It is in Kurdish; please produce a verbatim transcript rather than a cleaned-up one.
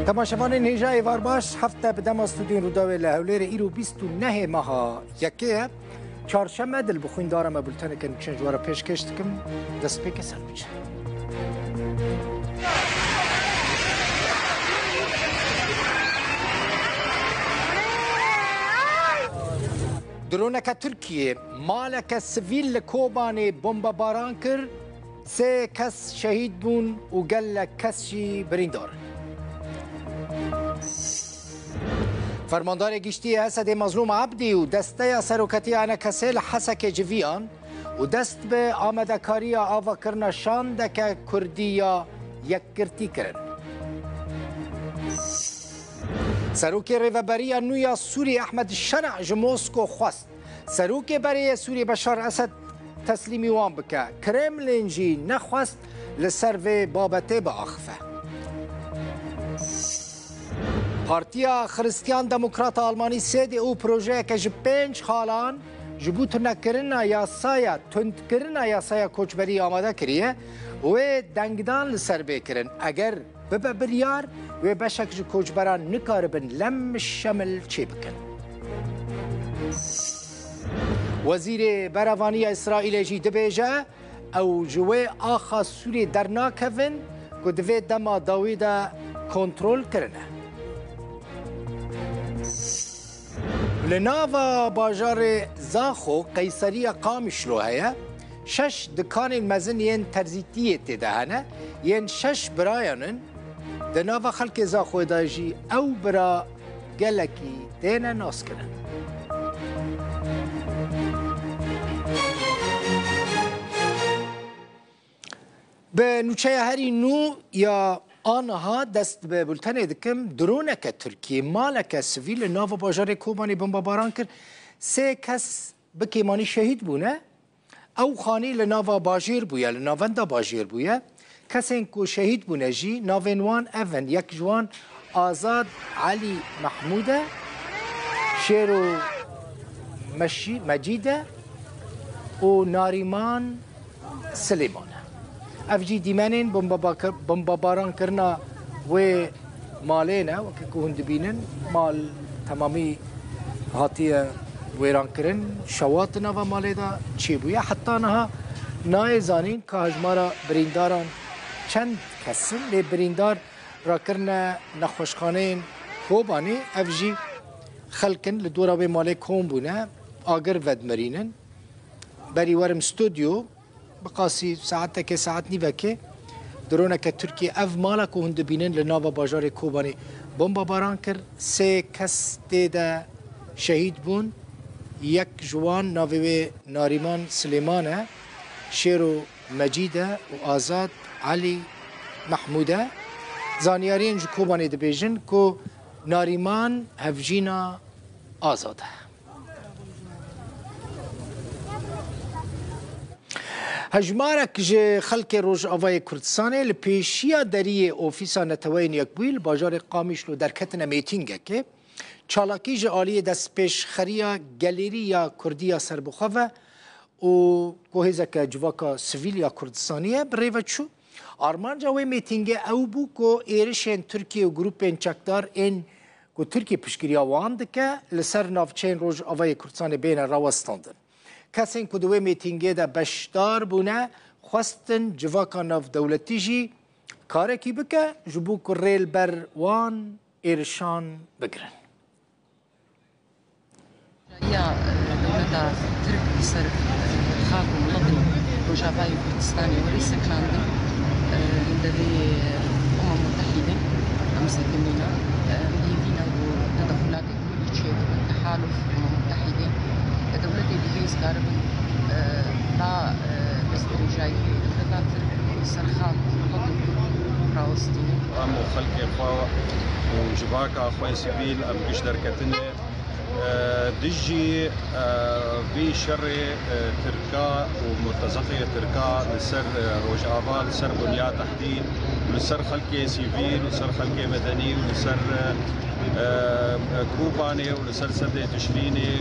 Temaşevanên hêja êvar baş, hefte bi dema stûdyoyên Rûdawê li Hewlêrê îro bîst û nehê meha yekê ye. Çarşeme dil bi xwîndara me bulteneke nûçeyan ji we re pêşkêş dikim. Destpêkê ser nûçe. Droneke Tirkiyê maleke sivîl li Kobanê bombebaran kir, sê kes şehîd bûn û gelek kes jî birîndar in. Fermandarê Giştî yê Hesedê Mazlûm Ebdî û desteya seroketî ya ENKS'ê li Hesekê civiyan û dest bi amadekariya avakirina şandeke kurdî ya yekgirtî kirin. Serokê Rêveberiya nû ya Sûriyê Ehmed Şera ji Mosko xwest Serokê berê yê Sûriyê Beşar Esed teslîmî wan bike. Kremlin jî nexwest li ser vê babetê biaxife. Partiya Xiristiyan Demokrat a Almanî, C D U, projeyeke ji pênc xalan ji bo tundkirina yasaya, tundkirina yasaya koçberî amade kiriye û wê dengdan li ser bê kirin. Eger bibe biryar, wê beşek ji koçberan nikaribin lem şemil çêbikin. Wezîrê Berevanî ya Îsraîlê jî dibêje, ew ji wê axa Sûriyê dernakevin ku di vê dema dawî de kontrol kirine. Li nava bajarê Zaxo, qeyseriya Qamişlo heye. Şeş dikanên mezin yên terzîtiyê tê de hene, yên şeş birayan in. Di nava xelkê Zaxoyê de jî ew bira gelekî têne naskirin. Bi nûçeya herî nû ya aniha dest bi bultenê dikim. Droneke Tirkiyê maleke sivîl li nava bajarê Kobanê bombebaran kir. Sê kes bi kêmanî şehîd bûne. Ew xanî li nava bajêr bûye, li navenda bajêr bûye. Kesên ku şehîd bûne jî navên wan ev in, yek ji wan Azad Elî Mehmûd e, Şêro Meşî-, Mecîd e û Narîman Silêman e. Ev jî dîmenên bombabakir-, bombabaran kirina wê malê ne, wekî ku hûn dibînin, mal temamî hatiye wêrankirin. Şewat di nava malê de çêbûye. Heta niha nayê zanîn ka hejmara birîndaran çend kes in, lê birîndar rakirine nexweşxaneyên Kobanê. Ev jî xelk in li dora wê malê kom bûne, agir vedimirînin. Berî werim stûdyo, bi qasî saetekê, saet nîvekê, droneke Tirkiyê ev mala ku hûn dibînin li nava bajarê Kobanê bombebaran kir. Sê kes tê de şehîd bûn. Yek ji wan navê wê Narîman Silêman e, Şêro Mecîd e û Azad Elî Mehmûd e. Zaniyariyên ji Kobanê dibêjin ku Narîman hevjîna Azad e. Hejmarek ji xelkê Rojavayê Kurdistanê li pêşiya deriyê Ofîsa Neteweyên Yekbûyî li bajarê Qamişlo derketine mêtîngekê. Çalakî ji aliyê destpêşxeriya Gelêrî ya Kurdî ya Serbixwe ve û ku hêzeke civaka sivîl ya Kurdistanî ye, bi rê ve çû. Armanca wê mêtîngê ew bû ku êrişên Tirkiyê û grûpên çekdar ên ku Tirkiye piştgiriya wan dike, li ser navçeyên Rojavayê Kurdistanê bêne rawestandin. Kesên ku di wê mêtîngê de beşdar bûne, xwestin civaka navdewletî jî karekî bike, ji bo ku rê li ber wan êrişan bigirin. Ya, e, dewleta Tirk li ser, e, xak û miletên Rojavayê Kurdistanê werî sekinandin, e, li devê Umem Mutehîdê em sekinîne, e, em hêvî ne ku tedexulatê Tirkiyê ku bi tehaluf Umem Mutehîdê, e, dewletê bihêz karibin, e, da, e, destdirêjayî dewleta Tirk li ser xak û miletên Kurd rawestînin. Em û xelkê xwe û civaka xwe sivîl em giş derketine. E, dijî, e, vî şerê, e, Tirka û murtezexê Tirka li ser, e, Rojava, li ser Bunya Tehdî, li ser xelkê sivîl, li ser xelkê medenî û li ser, e, e, Kobanê û li ser Sedê Tişrînê.